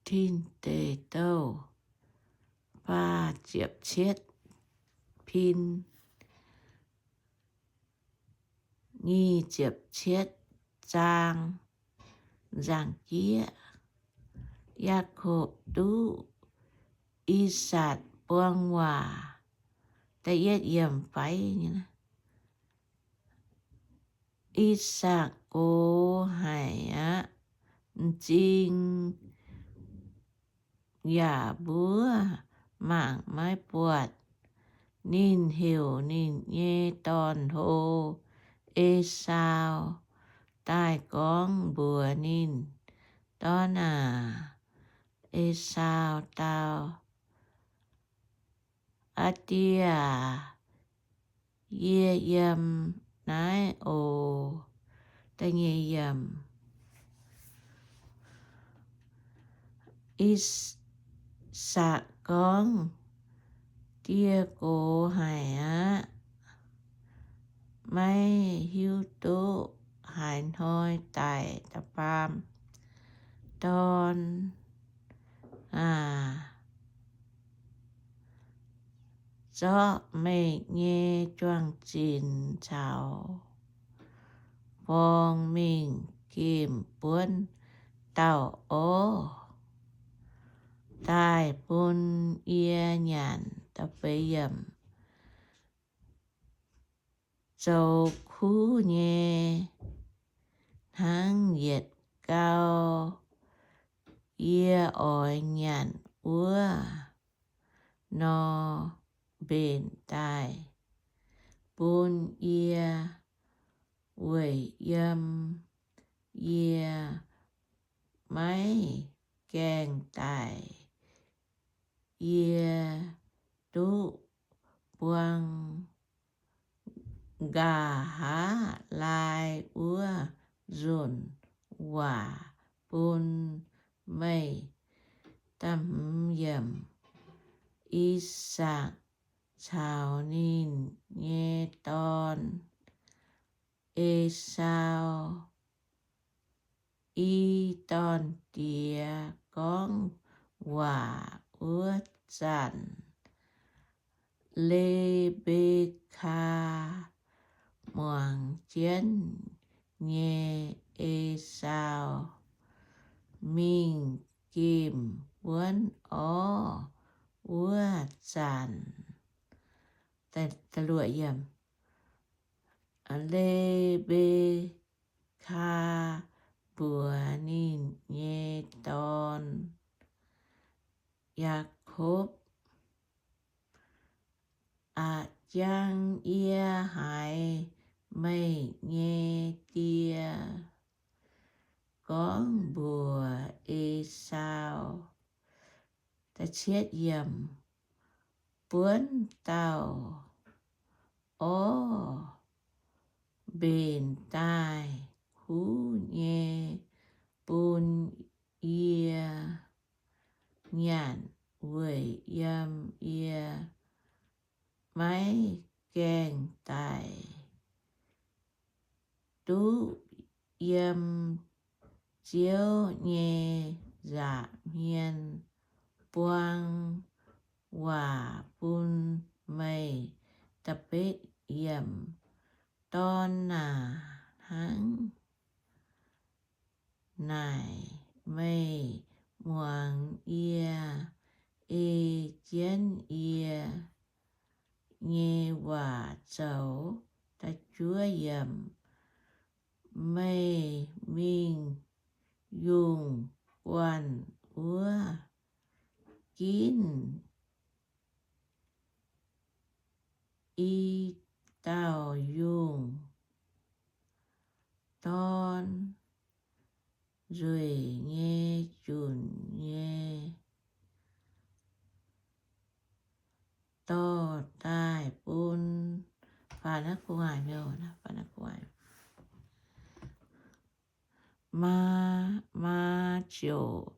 Tin Deic Douh faah ziepc cietv pin, nyic ziepc cietv zaang, nzangc jieqv. Yaakopv duqv I^sakc buang waac. Da'yietv yiemc faix nyei. I^sakc gox haic aqv, m'zing yaac mbuov mangc maiv buatc. Ninh heuc ninh nyei dorn-hlo, Esaau, daaih gorngv mbuox ninh, Dorn aac, Esaau dau, Aa die aac, yie yiem naaiv oc. I^sakc gorngv, Die gox haic aqv. Maiv hiuv duqv haaix hnoi daic. Da'faam, Dorn aac, zorqv meih nyei juang-zinx caux forng mingh gemh buonv dauh orv daaih bun yie nyanc. Zoux kuv nyei hnangv yietc gau yie oix nyanc wuov nor mbenc daaih bun yie, weic yiem yie maiv gaengh daic. Yie duqv buang nqa'haav laai wuov nzunc waac bun meih. I^sakc caux ninh nyei dorn, Esaau, i dorn-diex gorngv waac wuov zanc, Le^mbe^kaa muangx jienv nyei Esaau mingh gemh wuonv orv wuov zanc. Le^mbe^kaa mbuox ninh nyei dorn, Yaakopv, A'jang yie haiz meih nyei die gorngv mbuox Esaau, buonv dauh orv mbenc daaih kuv nyei bun yie nyanc, weic yiem yie maiv gaengh daic, duqv yiem Ziouv nyei nza'hmien buang waac bun meih. Dorn aac, hnangv naaic meih muangx yie ei jienv yie nyei waac zoux. Meih mingh yungh guanh wuov ginv i dauh yungh dorn nzueic nyei junc nyei dorh daaih bun maa, maa ziouc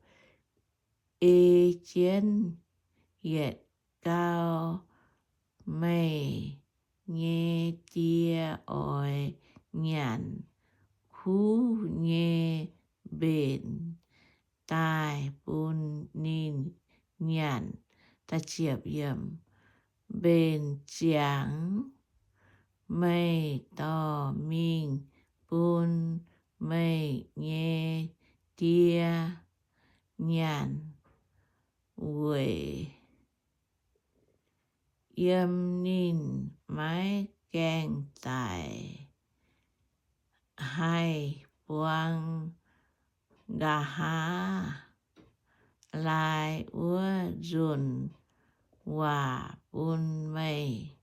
ei jienv yietc gau meih nyei die oix nyanc kuv nyei mbenc daaih bun ninh nyanc. Mbenc ziangx meih dorh mingh bun meih nyei die nyanc weic yiem ninh maiv gaengh zaic haih buang nqa'haav laai wuov nzunc waac bun meih.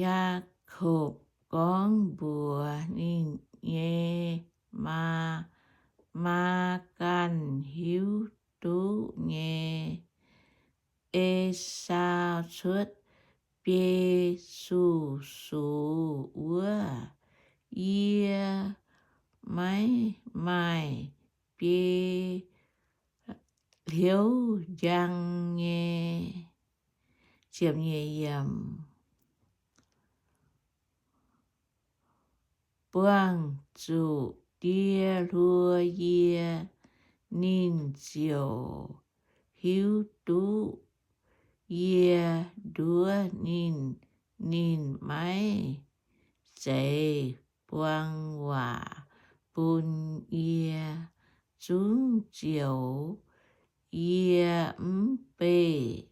Yaakopv gorngv mbuox ninh nyei maa, maa ganh hiuv duqv nyei. Esaau cuotv biei sux-sux wuov, yie maiv maaih biei hliouv njang nyei. Buangh zuqc die hluo yie, ninh ziouc hiuv duqv yie nduov ninh. Ninh maiv zeiz buang waac bun yie, zungv zioux yie mv beih.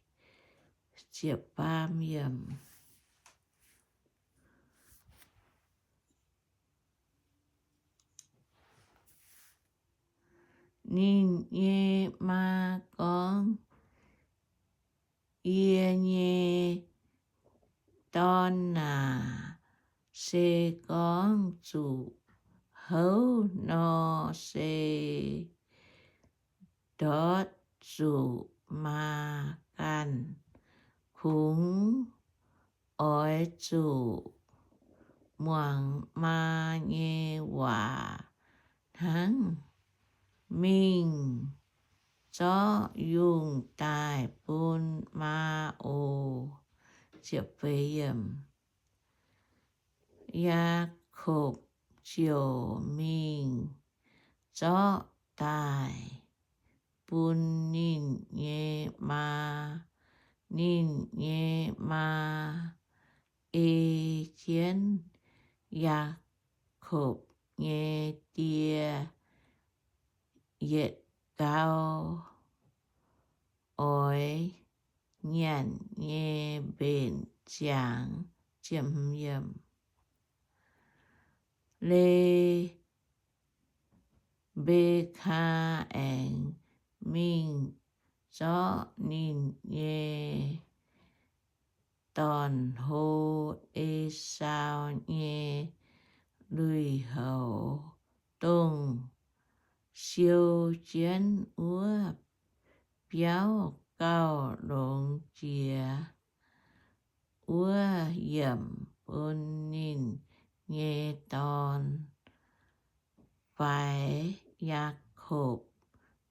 Ninh nyei maa gorngv, Yie nyei dorn aac, se gorngv zuqc houv nor, se ndortv zuqc maa ganh. Kungx oix zuqc muangx maa nyei waac hnangv. Mingh zorqv yungh daaih bun maa oc. Yaakopv ziouc mingh zorqv daaih bun ninh nyei maa. Ninh nyei maa ei jienv Yaakopv nyei die yietc gau, oix nyanc nyei mbenc ziangx. Le^mbe^kaa aengx mingh zorqv ninh nyei dorn hlo, Esaau nyei lui-houx, dongh siou jienv wuov biauv gauh longx jiex wuov, yiemc bun ninh nyei dorn. Faix Yaakopv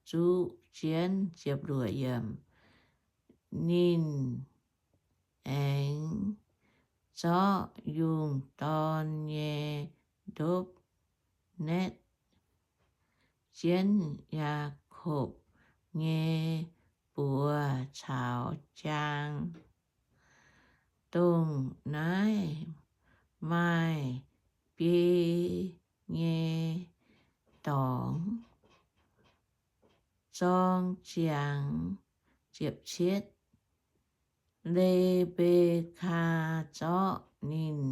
zuqv jienv. Ninh aengx zorqv yungh dorn nyei ndopv-naetv jienv Yaakopv nyei buoz caux jaang, dongh naaiv maaih biei nyei dorngx, zorng ziangx. Le^mbe^kaa zorqv ninh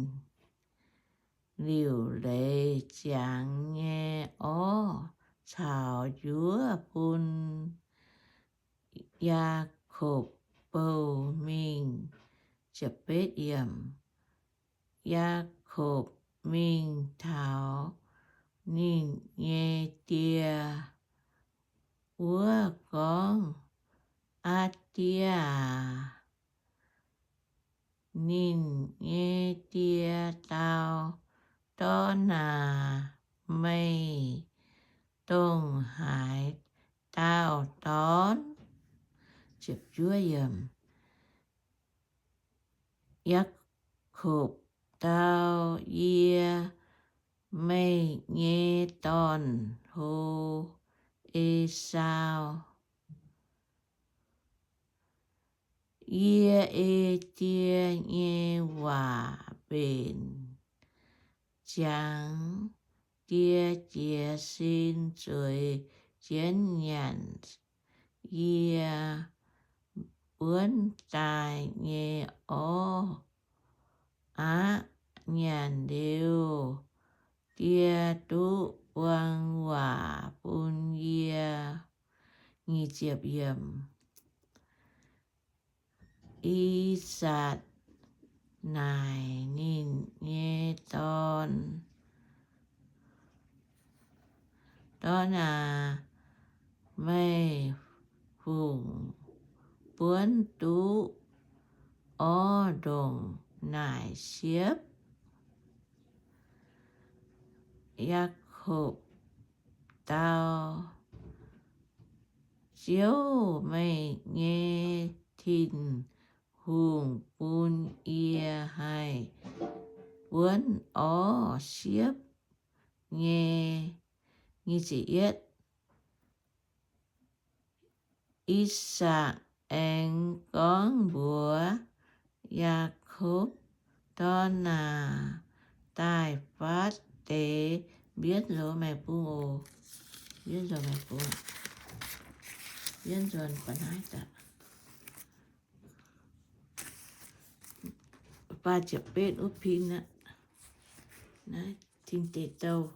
liuc leiz ziangx nyei orv caux njuov bun Yaakopv bouh mingh. Yaakopv mingh taux ninh nyei die wuov gorngv, Aa die aac! Ninh nyei die dau, Dorn aac, meih dongh haaix dauh dorn? Yaakopv dau, Yie meih nyei dorn-hlo, Esaau. Yie ei die nyei waac mbenc ziangx, die jiez sin zueiz jienv nyanc yie wuonv daaih nyei orv aqv. Nyanc liuz, die duqv buang waac bun yie. I^sakc naaic ninh nyei dorn, Dorn aac, meih fungc buonv duqv orv ndongc naaic siepv? Yaakopv dau, Ziouv, meih nyei Tin-Hungh bun yie haih buonv orv siepv nyei. I^sakc aengx gorngv mbuox Yaakopv, Dorn aac, daaih fatv deix, mbienv nzox meih bung oc. Mbienv nzox meih bung. Mbienv nzox ba'naaiv daaih. Faah ziepc betv wuov pin aqv. Naaiv Tin Deic Douh.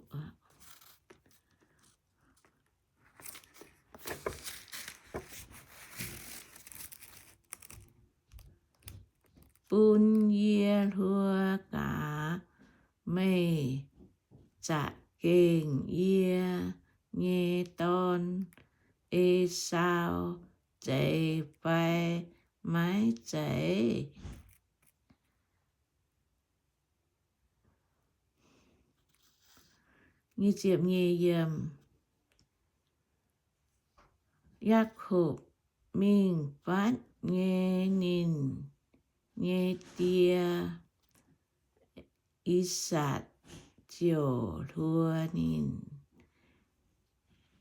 Bun yie hluo gaax meih za'gengh yie nyei dorn, Esaau, zeiz fai maiv zeiz? Yaakopv mingh fatv nyei, ninh nyei die, I^sakc, ziouc hluo ninh.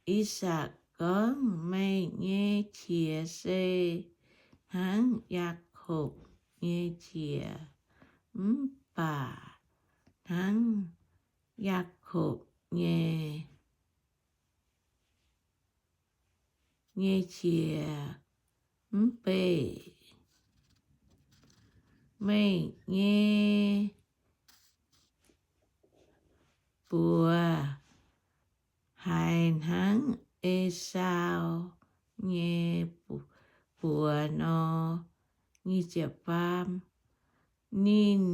I^sakc gorngv, Meih nyei qiex se hnangv Yaakopv nyei qiex, mv baac hnangv Yaakopv nyei, nyei qiex mv beih. Meih nyei buoz haiz hnangv Esaau nyei buoz nor. Ninh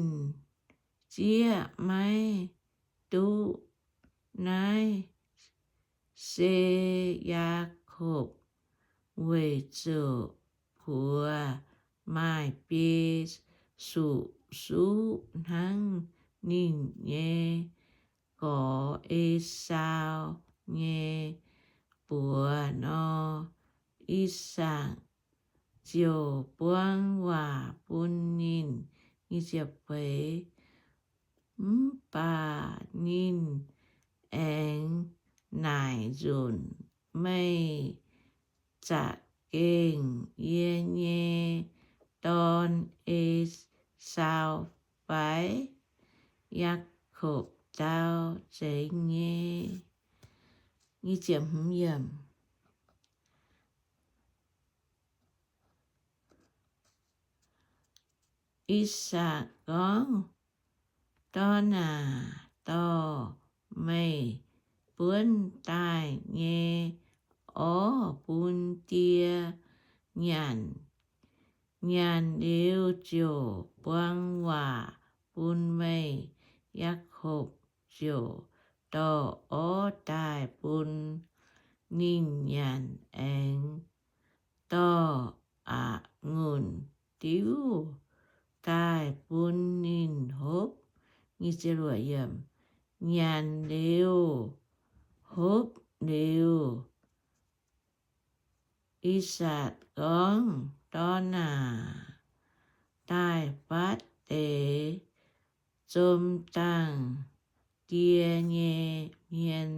zieqv maiv duqv naaiv se Yaakopv, weic zuqc buoz maaih biei suqv-suqv hnangv ninh nyei gorx, Esaau nyei buoz nor. I^sakc ziouc buang waac bun ninh. Mv baac ninh aengx naaic nzunc, Meih za'gengh yie nyei dorn, Esaau, fai? Yaakopv dau, Zeiz nyei. I^sakc gorngv, Dorn aac, dorh meih buonv daaih nyei orv bun die nyanc. Nyanc liuz ziouc buang waac bun meih. Yaakopv ziouc dorh orv daaih bun ninh nyanc, aengx dorh a'ngunc diuv daaih bun ninh hopv. Nyanc liuz hopv liuz, I^sakc gorngv, Dorn aac, daaih fatv deix zom dangh die nyei hmien.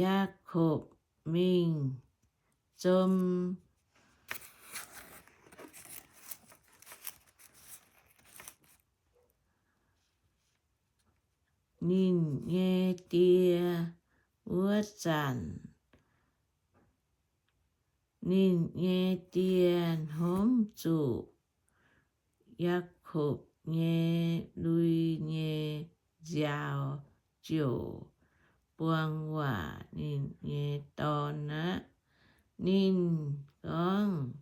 Yaakopv mingh zom ninh nyei die wuov zanc, ninh nyei die hnomv zuqc Yaakopv nyei lui nyei nziaaux ziouc buang waac ninh nyei dorn aqv. Ninh gorngv,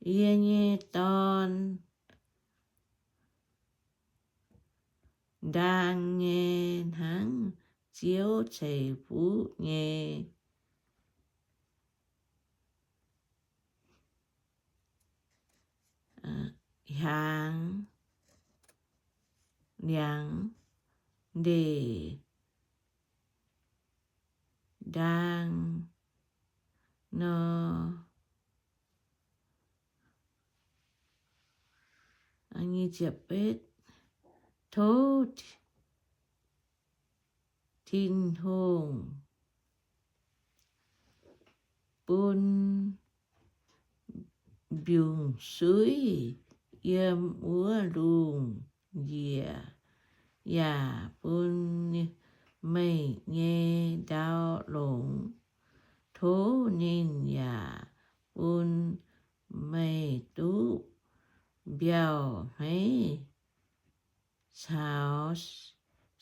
Yie nyei dorn, ndaang nyei hnangv ziouv ceix fuqv nyei hiaangx liangx ndeic ndaang nor. Tov Tin-Hungh bun mbiungc-suiv yiem wuov lungh njiec, yaac bun meih nyei ndau longx. Tov ninh yaac bun meih duqv mbiauh hmeiv caux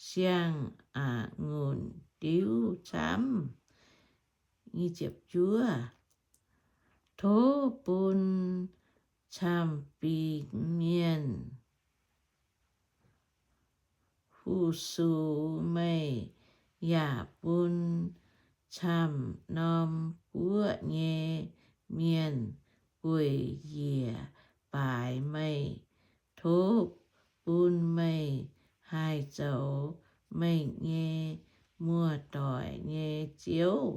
siang-a'ngunc diuv camv. Tov bun camv-fingx mienh fu-sux meih, yaac bun camv norm guoqv nyei mienh gueic njiec baaix meih. Tov bun meih haih zoux meih nyei muoz-doic nyei ziouv,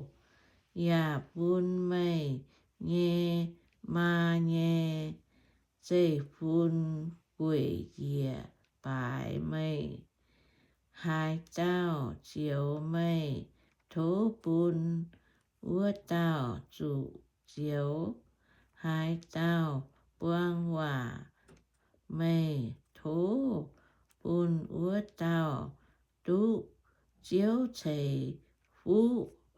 yaac bun meih nyei maa nyei zeiv-fun gueic njiec baaix meih. Haaix dauh zioux meih, tov bun wuov dauh zuqc zioux. Haaix dauh buang waac meih, tov bun wuov dauh duqv Ziouv ceix fuqv.